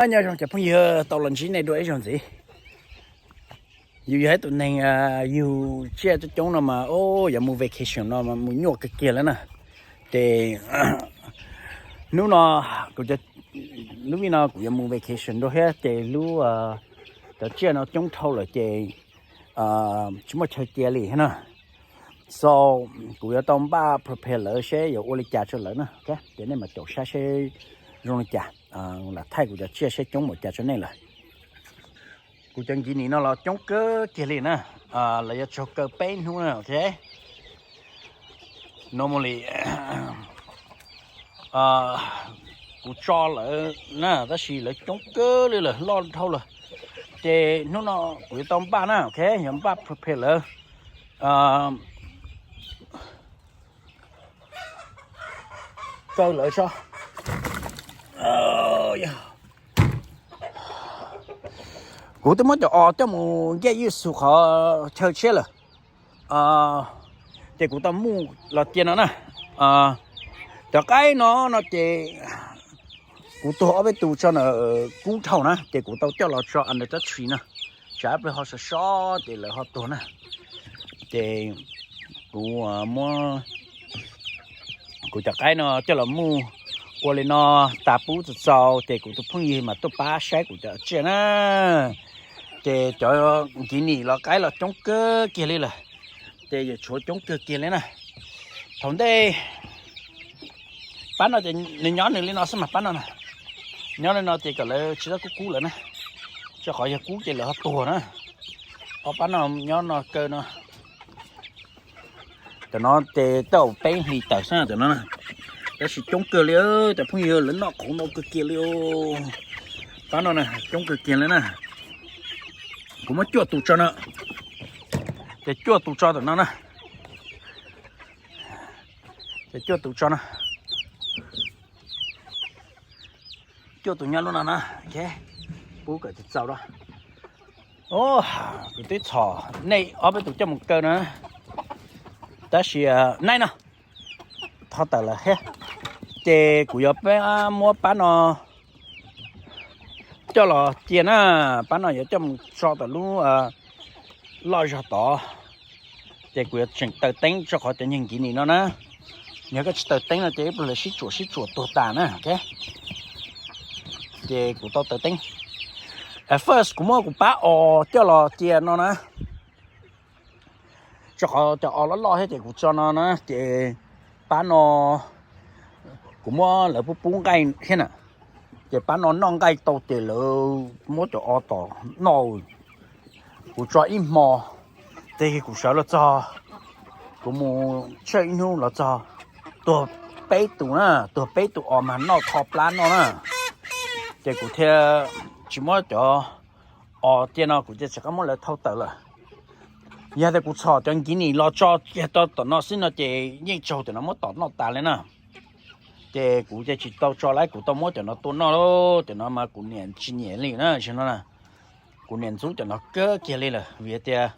Nyob zoo cov phooj ywg, tau los ntsib nej dua ib zaug ntxiv. Yus yog ib tus neeg yug tsiaj coob coob no mas, o, yuav mus vacation no mas mus nyuaj kawg kiag lawm na. Ces hnub no, kuv, lub vij no kuv yuav mus vacation dua thiab ces lub, cov tsiaj no coob dhau lawm ces tsis muaj chaw cia li thiab na. So, kuv yuav tau npaj prepare lawv seb yuav ua li cas rau lawv na. Ces nej mam caum saib seb zoo li cas, lam thaij kuv cov tsiaj seb coob npaum cas rau nej lawm. Kuv cov nkiv nim no los coob kawg kiag li na, lawv yuav tsaug kaw peb hnub na, ok. Normally kuv tso lawm na, tab sis lawv coob kawg li lawm, loj dhau lawm. Ces hnub no kuv yuav tau npaj na, ok, yuav npaj prepare lawv, kaw lawv tso. Kuv twb muab cov os coj mus ncej ywj xus qhov chaw tshiab lawm. Ces kuv tau mus los cia no na. Cov qaib no no ces kuv tuag ob peb tus tso na, kub dhau na, ces kuv tau coj los tso under the tree na, tsam ib pliag ho sov so ces lawv ho tuag na. Ces kuv muab kuv cov qaib no coj los mus ua li no tas pub txaus txaus ces kuv tus phooj ywg mas tuaj pab saib kuv cov tsiaj na. Ces cov nkiv nim los qaib los coob kawg kiag li lawm, ces yuav tshuav coob kawg kiag li na. Thaum ntej pab no ces nws nyob nws li no xwb mas pab no na. Nyob li no ces kom lawv tsis txhob kub kub lawm na, rau qhov yog kub ces lawv ho tuag na. Ob pab no nyob no kaw no. Cov no ces tau peb hlis tawm xwb cov no na, tab sis coob kawg li, cov phooj ywg, lawv noj qhauv ntau kawg kiag li. Pab no na coob kawg kiag li na. Kuv muab cuaj tus tso no, ces cuaj tus tso tam no na. Ces cuaj tus tso no, cuaj tus nyob lub no na. Pub kom txaus txaus da. Kuv twb txhom nej ob peb tus coj mus kaw na, tab sis naib no, thov tawm lawm thiab. Ces kuv yuav muab pab no coj los cia na, pab no yuav coj mus tso tom lub loj zog tod. Ces kuv yuav tseem taws teeb rau qhov cov nyuag nkiv nim no na, yog koj tsis taws teeb no ces ib pliag lawv sib tsuam sib tsuam tuag tas na, ok. Ces kuv tau taws teeb. At first kuv muab kuv pab os coj los cia no na, rau qhov cov os loj loj thiab ces kuv tso no na, ces pab no kuv muab lawv pub pub nqaij thiab na, ces pab no noj nqaij tau ces lawv muab cov os tom noj. Kuv tso ib hmo, ces kuv sawv los txog, kuv mus tsawg ib hnub los txog, tuag peb tus na, tuag peb tus os mas noj tho plab noj na. Ces kuv thiaj tsis muab cov os cia no, kuv thiaj tsis qab muab lawv thau tawm lawm. Yog tias kuv txhom cov nkiv nim los tso kiag rau tom no xwb no ces yeej tsaug cov no muab tom noj tas li na. Ces kuv ces tsis tau tso lawm, kuv tau muab cov no tua noj lauj. Cov no mas kuv niam tsis nyiam li na, no kuv niam ntxub cov no kawg kiag li lawm vim tias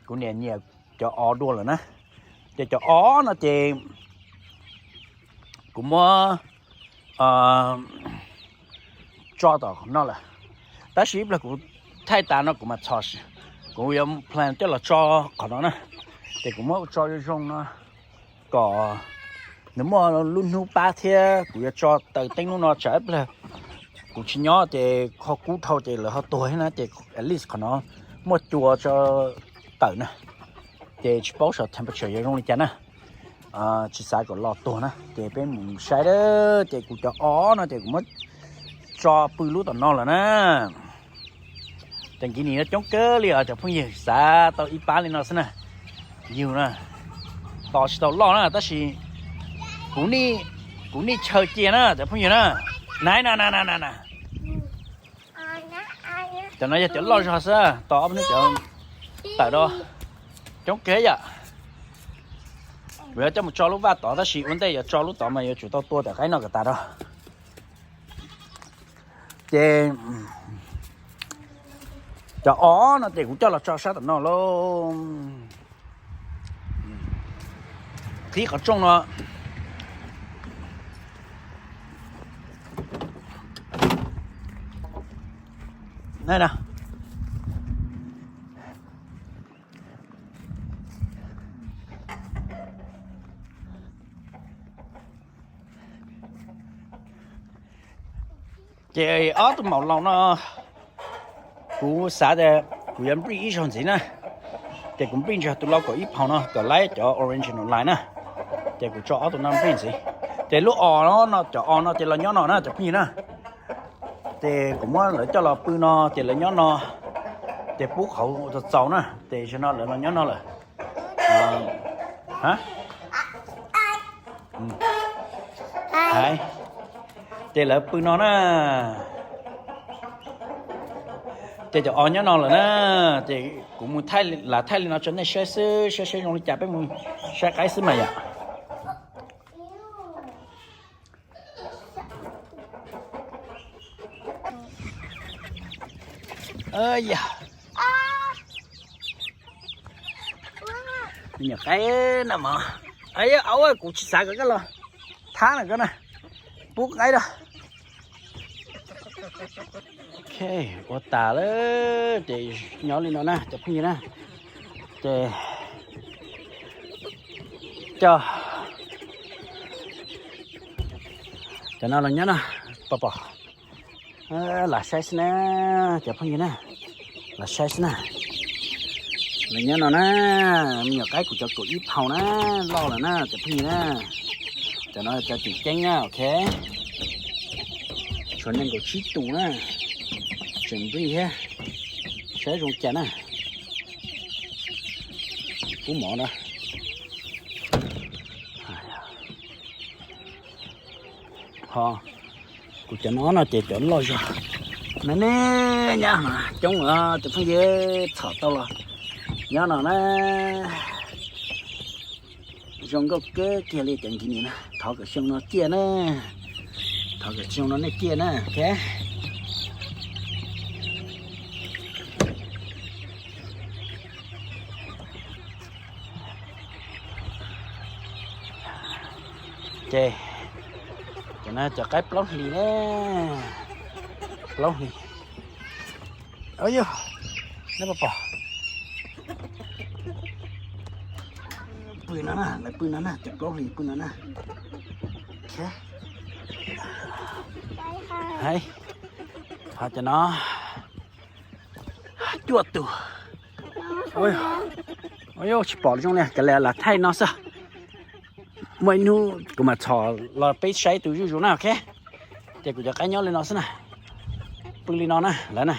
kuv niam nyiam cov os dua lawm na. Ces cov os no ces kuv muab tso tom no lawm, tab sis ib pliag kuv thaij tas no kuv mam txhom, kuv yuav plan coj los tso qhov no na. Ces kuv muab tso zoo zoo no kom nws muaj lub hnub pab thiab kuv yuav tso taws teeb hnub no tsam ib pliag kuv tsis nyob ces ho kub dhau ces lawv ho tuag thiab na, ces at least qhov no muaj cua tso tawm na. Ces tsis paub saum temperature yuav zoo li cas na, tsis xav kom los tuag na, ces peb mus saib a. Ces kuv cov os no ces kuv muab tso pw lub tom no lawm na. Ces nkiv nim no coob kawg li os cov phooj ywg, xav tau ib pab li no xwb na. Yug na, tos tsis tau loj na, tab sis kuv, kuv nej chaw cia na cov phooj ywg na. Na na na na na na, cov no yog cov loj zog xwb, tos ob peb hnub cov tawm da. Coob kawg yom. Kuv yuav coj mus tso lub vaj tod tab sis ua ntej yuav tso lub tod mas yuav tsum tau tua cov qaib no kom tas da. Ces cov os no ces kuv coj los tso sab tom no lauj. Qhib qhov rooj no. Na na. Ces ob tug maum laus no, kuv xav tias kuv yuav nplij ib zaug ntxiv na. Ces kuv nplij ntsis tus lau kaum ib phaus no kom laib cov original line na. Ces kuv tso ob tug no nplij ntxiv. Ces lub os no, cov os no ces los nyob no na cov phooj ywg na. Ces kuv muab lawv coj los pw no ces lawv nyob no. Ces pub qhauv txaus txaus na ces zaum no lawv los nyob no lawm. Ces lawv pw no na. Ces cov os nyob no lawm na. Ces kuv mus lam thaij li no tso nej saib xwb, saib saib zoo li cas peb mus saib qaib xwb mas yom. Yog me nyuam qaib no mas, au, kuv tsis xav kom koj los thab na koj na, pub qaib rau. Ok, ua tas lawm ces nyob li no na cov phooj ywg na. Ces cov, cov no los nyob no, pom pom. Lam saib xwb na, cov phooj ywg na, lam saib xwb na. Lawv nyob no na, me nyuam qaib kuv cov kaum ib phaus na, loj lawm na cov phooj ywg na. Cov no cov tseem ceeb na, ok. Tshuav nees nkaum tsib tus na, tseem nplij thiab, saib zoo cas na. Pub mov na. Ho kuv cov no no ces cov loj zog. No ne, nyob coob cov phooj ywg, txhom tau los nyob no na. Zoo nkauj kawg kiag li cov nkig ni na, thov kom xyoo no ciaj na, thov kom xyoo no nej ciaj na, ok. Ces cov no cov qaib plaub hlis ne, plaub hlis. Yog, nej puas pom? Pw no na, lawv pw no na, cov plaub hlis pw no na. Hais, ho cov no cuaj tus. Ua, tsis pom zoo li, cov lam thaij no xwb. Muaj ib hnub kuv mam txhom los peb saib tus zuj zus na, ok. Ces kuv cov qaib nyob li no xwb na. Pw li no na lawv na.